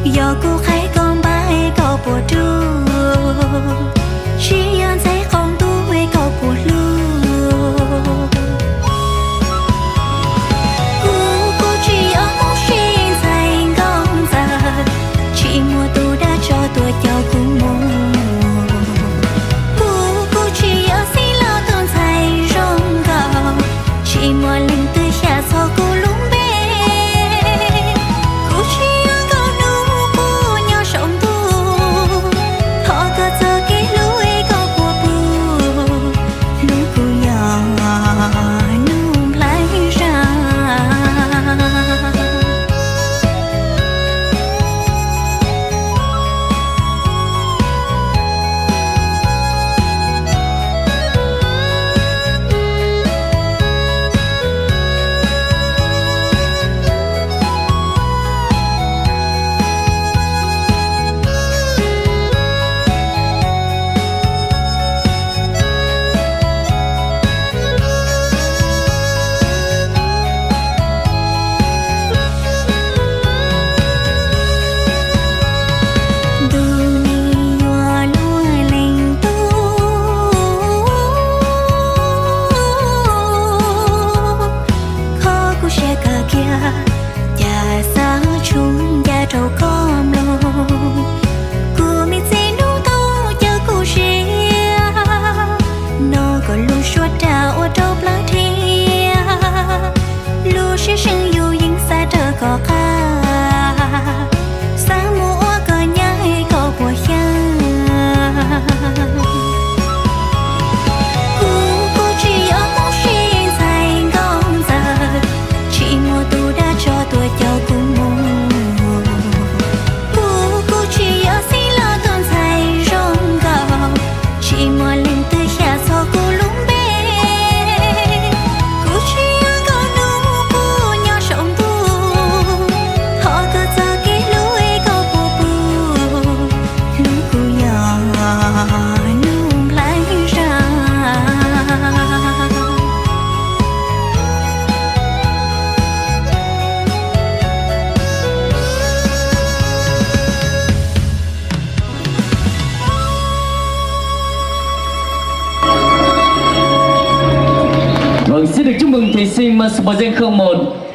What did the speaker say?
Yog kuv qhaib koj npab koj puas ruaj, tsis yog ntxhais qaum ntuj koj puas hlub. Kuv kuj tsis yog Hmoob Sib ntxhais nkauj ntxawm, tsis muaj tus dab tsov tuaj coj kuv mus. Kuv kuj tsis yog Xeev Laus tus ntxhais zoo nkauj, tsis muaj leej twg xyav txog kuv lub npe. Kuv tsis yog nkauj hnub qub nyob saum ntuj, thov koj txoj kev hlub koj puas pub, hlub kuv yog hnub nplhaib zag. Ntuj, nej yuav luag leej tub, kho kuv siab kawg kiag, cas xav tshuj ncaj rau koj mloog. Kuv me txiv hnub tuaj caw kuv siab, no kom lub suab rag ua rau plawv dhia, lub siab seej yus yeej xav raws koj qab, xav mus ua koj nyab koj puas xyaw. Kuv kuj tsis yog Hmoob Sib ntxhais nkauj ntxawm, tsis muaj tus dab tsov tuaj coj kuv mus. Kuv kuj tsis yog Xeev Laus tus ntxhais zoo nkauj, tsis muaj leej twg xyav txog kuv lub npe. Kuv tsis yog nkauj hnub qub nyob saum ntuj, thov koj txoj kev hlub koj puas pub, hlub kuv yog hnub nplhaib zag. Vâng, xin được chúc mừng thí sinh mang số báo danh không một.